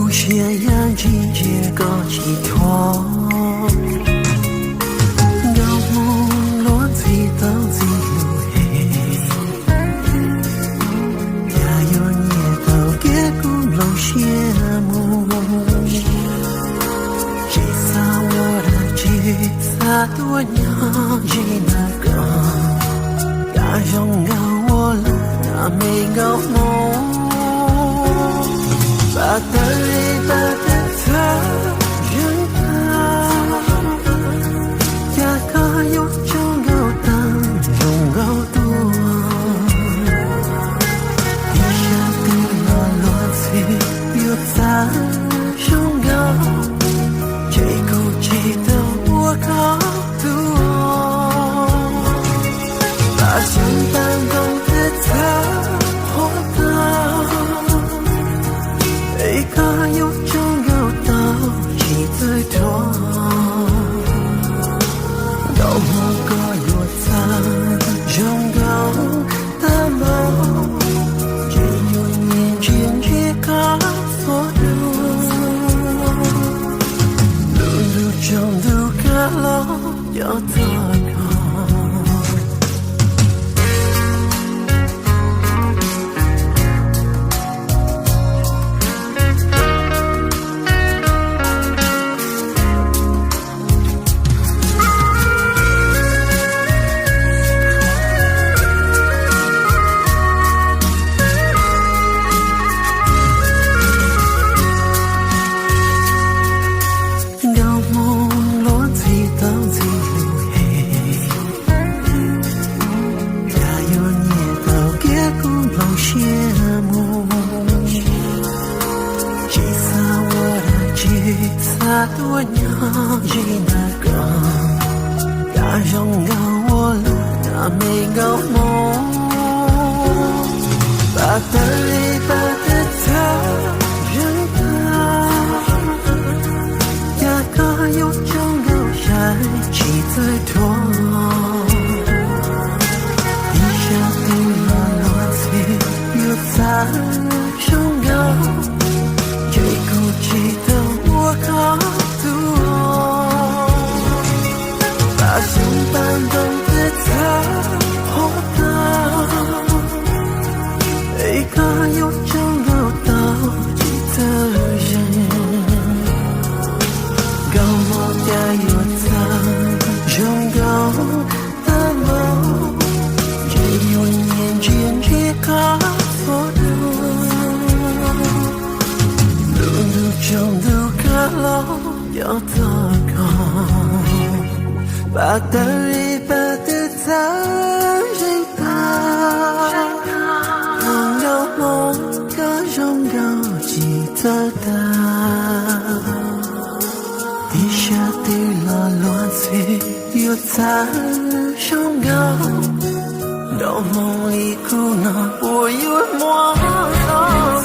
Siab yaj ntsis ntsia koj tsis thuam, nkauj hmoob luag ntxhi tau ntxhi lus hem, cas yuav nyiam tau kiag kuv nplooj siab mus. Tsis xav ua dab tsi, xav tuaj nyob ze ntawm koj, cas zoo nkauj ua luaj na me nkauj hmoob. Pab tawg li pab twb txhawj zeeg tag, cas koj yuav tsaug nkauj tag zoo nkauj tuaj. Ib sab twg los luag ntxhi yuav txawj zoo nkauj, ces kuv tsis tau ua koj tus. Pab xyoob pab ntoo twb txhawj qhuav tag, es koj yuav tsaug nkauj tau tsis txawj dhuav. Nkauj hmoob koj yuav txawj zoo nkauj tag npaum, ces yuav nyiam ntsia ntsia koj txhua hnub. Lub ntuj tsaus ntuj kab los cov txog koj. Nkauj hmoob luag ntxhi tau ntxhi lus hem, cas yuav nyiam tau kiag kuv nplooj siab mus. Tsis xav ua dab tsi, xav tuaj nyob ze ntawm koj, cas zoo nkauj ua luaj na me nkauj hmoob. Pab tawg li pab twb txhawj zeeg tag, cas koj yuav tsaug nkauj sai tsis txawj dhuav. Ib sab twg los luag ntxhi yuav txawj zoo nkauj, ces kuv tsis tau ua koj tus. Pab xyoob pab ntoo twb txhawj qhuav tag, es koj yuav tsaug nkauj tau tsis txawj zeeg. Nkauj hmoob cas yuav txawj zoo nkauj tag npaum, ces yuav nyiam ntsia ntsia koj txhua hnub. Lub ntuj tsaus ntuj kab los cov txog koj, pab tawg li pab twb txhawj zeeg tag. Nkauj hmoob koj zoo nkauj tsis txawj tag, ib sab twg los luag ntxhi yuav txawj zoo nkauj. Nraum hmoov li kuv no puas yuav muaj los